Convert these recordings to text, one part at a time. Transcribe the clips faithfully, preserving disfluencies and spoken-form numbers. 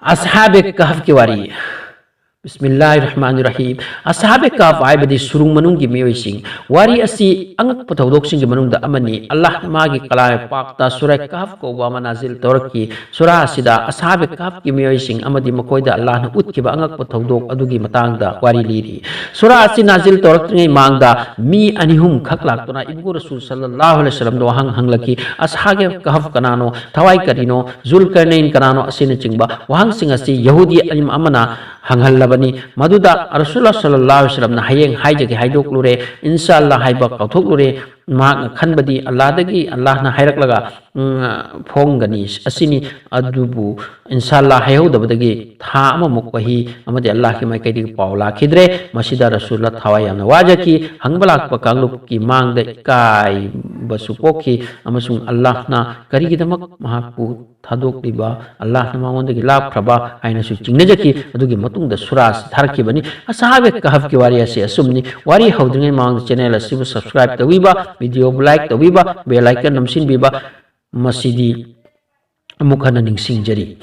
ꯑꯁꯍꯥꯕꯦ ꯀꯍꯐꯀꯤ ꯋꯥꯔꯤ꯫ ꯕꯤꯁꯃꯤꯜꯂꯥꯍꯤꯔ ꯔꯍꯃꯥꯅꯤꯔ ꯔꯍꯤꯝ꯫ ꯑꯁꯍꯥꯕꯦ ꯀꯍꯐ ꯍꯥꯏꯕꯗꯤ ꯁꯨꯔꯨꯡ ꯃꯅꯨꯡꯒꯤ ꯃꯤꯑꯣꯏꯁꯤꯡ꯫ ꯋꯥꯔꯤ ꯑꯁꯤ ꯑꯉꯛꯄ ꯊꯧꯗꯣꯛꯁꯤꯡꯒꯤ ꯃꯅꯨꯡꯗ ꯑꯃꯅꯤ꯫ ꯑꯜꯂꯥꯍꯅ ꯃꯥꯒꯤ ꯀꯂꯥꯝ ꯄꯥꯛꯇ ꯁꯨꯔꯥ ꯀꯍꯐ ꯀꯧꯕ ꯑꯃ ꯅꯥꯖꯤꯜ ꯇꯧꯔꯛꯈꯤ꯫ ꯁꯨꯔꯥ ꯑꯁꯤꯗ ꯑꯁꯍꯥꯕꯦ ꯀꯍꯐꯀꯤ ꯃꯤꯑꯣꯏꯁꯤꯡ ꯑꯃꯗꯤ ꯃꯈꯣꯏꯗ ꯑꯜꯂꯥꯍꯅ ꯎꯠꯈꯤꯕ ꯑꯉꯛꯄ ꯊꯧꯗꯣꯛ ꯑꯗꯨꯒꯤ ꯃꯇꯥꯡꯗ ꯋꯥꯔꯤ ꯂꯤꯔꯤ꯫ ꯁꯨꯔꯥ ꯑꯁꯤ ꯅꯥꯖꯤꯜ ꯇꯧꯔꯛꯇ꯭ꯔꯤꯉꯩ ꯃꯃꯥꯡꯗ ꯃꯤ ꯑꯅꯤ ꯑꯍꯨꯝ ꯈꯛ ꯂꯥꯛꯇꯨꯅ ꯏꯕꯨꯡ ꯔꯁꯨꯜ ꯁꯜꯂꯜꯂꯥꯍꯨ ꯑꯂꯩꯍꯤ ꯋꯁꯜꯂꯝꯗ ꯋꯥꯍꯪ ꯍꯪꯂꯛꯈꯤ꯫ ꯑꯁꯍꯥꯕꯦ ꯀꯍꯐ ꯀꯅꯥꯅꯣ? ꯊꯋꯥꯏ ꯀꯔꯤꯅꯣ? ꯖꯨꯜꯀꯔꯅꯩꯟ ꯀꯅꯥꯅꯣ? ꯑꯁꯤꯅꯆꯤꯡꯕ ꯋꯥꯍꯪꯁꯤꯡ ꯑꯁꯤ ꯌꯍꯨꯗꯤ ꯑꯂꯤꯝ ꯑꯃꯅ ꯍꯪꯍꯜꯂꯕꯅꯤ꯫ ꯃꯗꯨꯗ ꯔꯁꯨꯜꯂꯥ ꯁꯜꯂꯜꯂꯥꯍꯨ ꯑꯂꯩꯍꯤ ꯋꯁꯜꯂꯝꯅ ꯍꯌꯦꯡ ꯍꯥꯏꯖꯒꯦ ꯍꯥꯏꯗꯣꯛꯂꯨꯔꯦ, ꯏꯟꯁꯥ ꯑꯜꯂꯥ ꯍꯥꯏꯕ ꯀꯥꯎꯊꯣꯛꯂꯨꯔꯦ꯫ ꯃꯍꯥꯛꯅ ꯈꯟꯕꯗꯤ ꯑꯜꯂꯥꯗꯒꯤ, ꯑꯜꯂꯥꯍꯅ ꯍꯥꯏꯔꯛꯂꯒ, ꯎꯝ, ꯐꯣꯡꯒꯅꯤ ꯑꯁꯤꯅꯤ꯫ ꯑꯗꯨꯕꯨ ꯏꯟꯁꯥ ꯑꯜꯂꯥ ꯍꯥꯏꯍꯧꯗꯕꯗꯒꯤ ꯊꯥ ꯑꯃꯃꯨꯛ ꯋꯥꯍꯤ ꯑꯃꯗꯤ ꯑꯜꯂꯥꯍꯀꯤ ꯃꯥꯏꯀꯩꯗꯒꯤ ꯄꯥꯎ ꯂꯥꯛꯈꯤꯗ꯭ꯔꯦ꯫ ꯃꯁꯤꯗ ꯔꯁꯨꯜꯂꯥ ꯊꯋꯥꯏ ꯌꯥꯝꯅ ꯋꯥꯖꯈꯤ꯫ ꯍꯪꯕ ꯂꯥꯛꯄ ꯀꯥꯡꯂꯨꯞꯀꯤ ꯃꯥꯡꯗ ꯏꯀꯥꯏꯕꯁꯨ ꯄꯣꯛꯈꯤ ꯑꯃꯁꯨꯡ ꯑꯜꯂꯥꯍꯅ ꯀꯔꯤꯒꯤꯗꯃꯛ ꯃꯍꯥꯛꯄꯨ ꯊꯥꯗꯣꯛꯂꯤꯕ, ꯑꯜꯂꯥꯍꯅ ꯃꯉꯣꯟꯗꯒꯤ ꯂꯥꯞꯈ꯭ꯔꯕ ꯍꯥꯏꯅꯁꯨ ꯆꯤꯡꯅꯖꯈꯤ꯫ ꯑꯗꯨꯒꯤ ꯃꯇꯨꯡꯗ ꯁꯨꯔꯥ ꯑꯁꯤ ꯊꯥꯔꯛꯈꯤꯕꯅꯤ꯫ ꯑꯁꯍꯥꯕꯦ ꯀꯍꯐꯀꯤ ꯋꯥꯔꯤ ꯑꯁꯤ ꯑꯁꯨꯝꯅꯤ꯫ ꯋꯥꯔꯤ ꯍꯧꯗ꯭ꯔꯤꯉꯩ ꯃꯃꯥꯡꯗ ꯆꯦꯅꯦꯜ ꯑꯁꯤꯕꯨ ꯁꯕꯁꯀ꯭ꯔꯥꯏꯕ ꯇꯧꯕꯤꯕ, ꯚꯤꯗꯤꯑꯣꯕꯨ ꯂꯥꯏꯛ ꯇꯧꯕꯤꯕ, ꯕꯦꯜ ꯑꯥꯏꯀꯟ ꯅꯝꯁꯤꯟꯕꯤꯕ, ꯃꯁꯤꯗꯤ ꯑꯃꯨꯛ ꯍꯟꯅ ꯅꯤꯡꯁꯤꯡꯖꯔꯤ꯫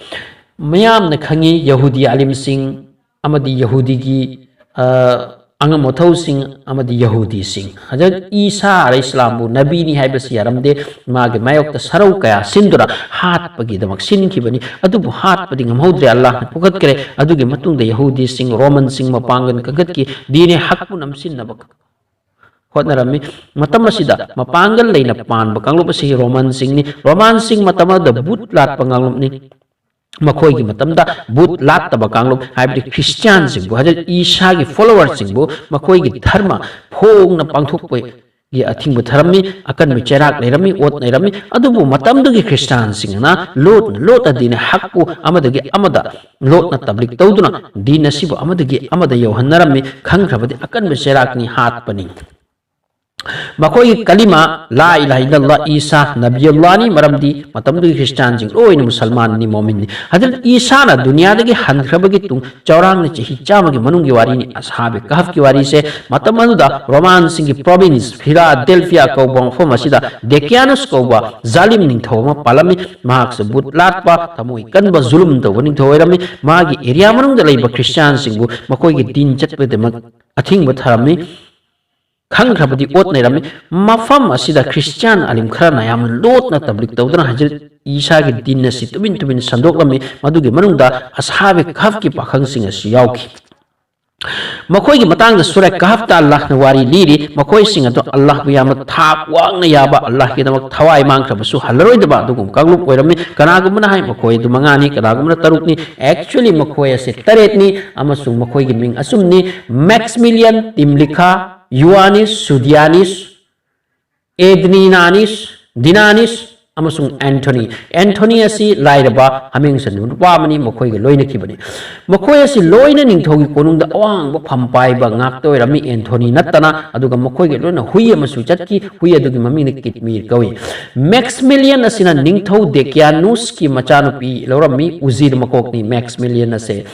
ꯃꯌꯥꯝꯅ ꯈꯪꯉꯤ, ꯌꯍꯨꯗꯤ ꯑꯥꯂꯤꯝꯁꯤꯡ ꯑꯃꯗꯤ ꯌꯍꯨꯗꯤꯒꯤ, ꯑ, ꯑꯉꯝ ꯑꯊꯧꯁꯤꯡ ꯑꯃꯗꯤ ꯌꯍꯨꯗꯤꯁꯤꯡ꯫ ꯍꯖꯔꯠ ꯏꯁꯥ ꯑꯂꯩꯍꯤꯁꯂꯥꯝꯕꯨ ꯅꯕꯤꯅꯤ ꯍꯥꯏꯕꯁꯤ ꯌꯥꯔꯝꯗꯦ꯫ ꯃꯥꯒꯤ ꯃꯥꯌꯣꯛꯇ ꯁꯔꯧ ꯀꯌꯥ ꯁꯤꯟꯗꯨꯅ ꯍꯥꯠꯄꯒꯤꯗꯃꯛ ꯁꯤꯟꯈꯤꯕꯅꯤ꯫ ꯑꯗꯨꯕꯨ ꯍꯥꯠꯄꯗꯤ ꯉꯝꯍꯧꯗ꯭ꯔꯦ, ꯑꯜꯂꯥꯍꯅ ꯐꯨꯒꯠꯈ꯭ꯔꯦ꯫ ꯑꯗꯨꯒꯤ ꯃꯇꯨꯡꯗ ꯌꯍꯨꯗꯤꯁꯤꯡ, ꯔꯣꯃꯟꯁꯤꯡ ꯃꯄꯥꯡꯒꯜ ꯀꯟꯈꯠꯈꯤ, ꯗꯤꯅꯦ ꯍꯛꯄꯨ ꯅꯝꯁꯤꯟꯅꯕ ꯍꯣꯠꯅꯔꯝꯃꯤ꯫ ꯃꯇꯝ ꯑꯁꯤꯗ ꯃꯄꯥꯡꯒꯜ ꯂꯩꯅ ꯄꯥꯟꯕ ꯀꯥꯡꯂꯨꯞ ꯑꯁꯤ ꯔꯣꯃꯟꯁꯤꯡꯅꯤ꯫ ꯔꯣꯃꯟꯁꯤꯡ ꯃꯇꯝ ꯑꯗꯨꯗ ꯕꯨꯠ ꯂꯥꯠꯄ ꯀꯥꯡꯂꯨꯞꯅꯤ꯫ ꯃꯈꯣꯏꯒꯤ ꯃꯇꯝꯗ ꯕꯨꯠ ꯂꯥꯠꯇꯕ ꯀꯥꯡꯂꯨꯞ, ꯍꯥꯏꯕꯗꯤ ꯈ꯭ꯔꯤꯁꯇꯤꯌꯥꯟꯁꯤꯡꯕꯨ, ꯍꯖꯔꯠ ꯏꯁꯥꯒꯤ ꯐꯣꯂꯣꯋꯔꯁꯤꯡꯕꯨ ꯃꯈꯣꯏꯒꯤ ꯙꯔꯃ ꯐꯣꯡꯅ ꯄꯥꯡꯊꯣꯛꯄꯒꯤ ꯑꯊꯤꯡꯕ ꯊꯔꯝꯃꯤ, ꯑꯀꯟꯕ ꯆꯩꯔꯥꯛ ꯂꯩꯔꯝꯃꯤ, ꯑꯣꯠ ꯅꯩꯔꯝꯃꯤ꯫ ꯑꯗꯨꯕꯨ ꯃꯇꯝꯗꯨꯒꯤ ꯈ꯭ꯔꯤꯁꯇꯤꯌꯥꯟꯁꯤꯡꯅ ꯂꯣꯠꯅ ꯂꯣꯠꯅ ꯗꯤꯅꯦ ꯍꯛꯄꯨ ꯑꯃꯗꯒꯤ ꯑꯃꯗ ꯂꯣꯠꯅ ꯇꯕ꯭ꯂꯤꯛ ꯇꯧꯗꯨꯅ ꯗꯤꯟ ꯑꯁꯤꯕꯨ ꯑꯃꯗꯒꯤ ꯑꯃꯗ ꯌꯧꯍꯟꯅꯔꯝꯃꯤ꯫ ꯈꯪꯈ꯭ꯔꯕꯗꯤ ꯑꯀꯟꯕ ꯆꯩꯔꯥꯛꯅꯤ, ꯍꯥꯠꯄꯅꯤ꯫ ꯃꯈꯣꯏꯒꯤ ꯀꯂꯤꯃꯥ ꯂꯥ ꯏꯂꯥꯍ ꯏꯜꯂꯜꯂꯥꯍ, ꯏꯁꯥ ꯅꯕꯤꯌꯨꯜꯂꯥꯍꯅꯤ, ꯃꯔꯝꯗꯤ ꯃꯇꯝꯗꯨꯒꯤ ꯈ꯭ꯔꯤꯁꯇꯤꯌꯥꯟꯁꯤꯡ ꯂꯣꯏꯅ ꯃꯨꯁꯜꯃꯥꯟꯅꯤ, ꯃꯣꯃꯤꯟꯅꯤ꯫ ꯍꯖꯔꯠ ꯏꯁꯥꯅ ꯗꯨꯅꯤꯌꯥꯗꯒꯤ ꯍꯟꯈ꯭ꯔꯕꯒꯤ ꯇꯨꯡ ꯆꯥꯎꯔꯥꯛꯅ ꯆꯍꯤ ꯆꯥꯝꯃꯒꯤ ꯃꯅꯨꯡꯒꯤ ꯋꯥꯔꯤꯅꯤ꯫ ꯑꯁꯍꯥꯕꯦ ꯀꯍꯐꯀꯤ ꯋꯥꯔꯤꯁꯦ ꯃꯇꯝ ꯑꯗꯨꯗ ꯔꯣꯃꯥꯟꯁꯤꯡꯒꯤ ꯄ꯭ꯔꯣꯚꯤꯟꯁ ꯐꯤꯂꯥꯗꯦꯜꯐꯤꯌꯥ ꯀꯧꯕ ꯃꯐꯝ ꯑꯁꯤꯗ ꯗꯦꯀꯤꯌꯥꯅꯁ ꯀꯧꯕ ꯖꯥꯂꯤꯝ ꯅꯤꯡꯊꯧ ꯑꯃ ꯄꯥꯜꯂꯝꯃꯤ꯫ ꯃꯍꯥꯛꯁꯨ ꯕꯨꯠ ꯂꯥꯠꯄ, ꯊꯃꯣꯏ ꯀꯟꯕ, ꯖꯨꯂꯨꯝ ꯇꯧꯕ ꯅꯤꯡꯊꯧ ꯑꯣꯏꯔꯝꯃꯤ꯫ ꯃꯥꯒꯤ ꯑꯦꯔꯤꯌꯥ ꯃꯅꯨꯡꯗ ꯂꯩꯕ ꯈ꯭ꯔꯤꯁꯇꯤꯌꯥꯟꯁꯤꯡꯕꯨ ꯃꯈꯣꯏꯒꯤ ꯗꯤꯟ ꯆꯠꯄꯒꯤꯗꯃꯛ ꯑꯊꯤꯡꯕ ꯊꯥꯔꯝꯃꯤ꯫ ꯈꯪꯈ꯭ꯔꯕꯗꯤ ꯑꯣꯠꯅꯔꯝꯃꯤ꯫ ꯃꯐꯝ ꯑꯁꯤꯗ ꯈ꯭ꯔꯤꯁꯇꯤꯌꯥꯟ ꯑꯂꯤꯝ ꯈꯔꯅ ꯌꯥꯝꯅ ꯂꯣꯠꯅ ꯇꯕ꯭ꯂꯤꯛ ꯇꯧꯗꯨꯅ ꯍꯖꯔꯠ ꯏꯁꯥꯒꯤ ꯗꯤꯟ ꯑꯁꯤ ꯇꯨꯃꯤꯟ ꯇꯨꯃꯤꯟ ꯁꯟꯗꯣꯛꯂꯝꯃꯤ꯫ ꯃꯗꯨꯒꯤ ꯃꯅꯨꯡꯗ ꯑꯁꯍꯥꯕꯦ ꯀꯍꯐꯀꯤ ꯄꯥꯈꯪꯁꯤꯡ ꯑꯁꯤ ꯌꯥꯎꯈꯤ꯫ ꯃꯈꯣꯏꯒꯤ ꯃꯇꯥꯡꯗ ꯁꯨꯔꯥ ꯀꯍꯐꯇ ꯑꯜꯂꯥꯍꯅ ꯋꯥꯔꯤ ꯂꯤꯔꯤ꯫ ꯃꯈꯣꯏꯁꯤꯡ ꯑꯗꯨ ꯑꯜꯂꯥꯍꯕꯨ ꯌꯥꯝꯅ ꯊꯥꯛ ꯋꯥꯡꯅ ꯌꯥꯕ, ꯑꯜꯂꯥꯍꯒꯤꯗꯃꯛ ꯊꯋꯥꯏ ꯃꯥꯡꯈ꯭ꯔꯕꯁꯨ ꯍꯜꯂꯔꯣꯏꯗꯕ ꯑꯗꯨꯒꯨꯝꯕ ꯀꯥꯡꯂꯨꯞ ꯑꯣꯏꯔꯝꯃꯤ꯫ ꯀꯅꯥꯒꯨꯝꯕꯅ ꯍꯥꯏ ꯃꯈꯣꯏ ꯑꯗꯨ ꯃꯉꯥꯅꯤ, ꯀꯅꯥꯒꯨꯝꯕꯅ ꯇꯔꯨꯛꯅꯤ꯫ Actually ꯃꯈꯣꯏ ꯑꯁꯤ ꯇꯔꯦꯠꯅꯤ, ꯑꯃꯁꯨꯡ ꯃꯈꯣꯏꯒꯤ ꯃꯤꯡ ꯑꯁꯨꯝꯅꯤ: ꯃꯦꯛꯁꯃꯤꯂꯤꯌꯟ, ꯇꯤꯝꯂꯤꯈꯥ, ꯌꯨꯑꯥꯅꯤꯁ, ꯁꯨꯗꯤꯌꯥꯅꯤꯁ, ꯑꯦꯗ꯭ꯔꯤꯅꯥꯅꯤꯁ, ꯗꯤꯅꯥꯅꯤꯁ ꯑꯃꯁꯨꯡ ꯑꯦꯟꯊꯣꯅꯤ꯫ ꯑꯦꯟꯊꯣꯅꯤ ꯑꯁꯤ ꯂꯥꯏꯔꯕ ꯍꯥꯃꯦꯡ ꯁꯟꯕ ꯅꯨꯄꯥ ꯑꯃꯅꯤ, ꯃꯈꯣꯏꯒ ꯂꯣꯏꯅꯈꯤꯕꯅꯤ꯫ ꯃꯈꯣꯏ ꯑꯁꯤ ꯂꯣꯏꯅ ꯅꯤꯡꯊꯧꯒꯤ ꯀꯣꯅꯨꯡꯗ ꯑꯋꯥꯡꯕ ꯐꯝ ꯄꯥꯏꯕ ꯉꯥꯛꯇ ꯑꯣꯏꯔꯝꯃꯤ, ꯑꯦꯟꯊꯣꯅꯤ ꯅꯠꯇꯅ꯫ ꯑꯗꯨꯒ ꯃꯈꯣꯏꯒ ꯂꯣꯏꯅ ꯍꯨꯏ ꯑꯃꯁꯨ ꯆꯠꯈꯤ꯫ ꯍꯨꯏ ꯑꯗꯨꯒꯤ ꯃꯃꯤꯡꯅ ꯀꯤꯠꯃꯤꯔ ꯀꯧꯏ꯫ ꯃꯦꯛꯁꯃꯤꯂꯤꯌꯟ ꯑꯁꯤꯅ ꯅꯤꯡꯊꯧ ꯗꯦꯀꯤꯌꯥꯅꯨꯁꯀꯤ ꯃꯆꯥꯅꯨꯄꯤ ꯂꯧꯔꯝꯃꯤ꯫ ꯎꯖꯤꯔ ꯃꯀꯣꯛꯅꯤ ꯃꯦꯛꯁꯃꯤꯂꯤꯌꯟ ꯑꯁꯦ꯫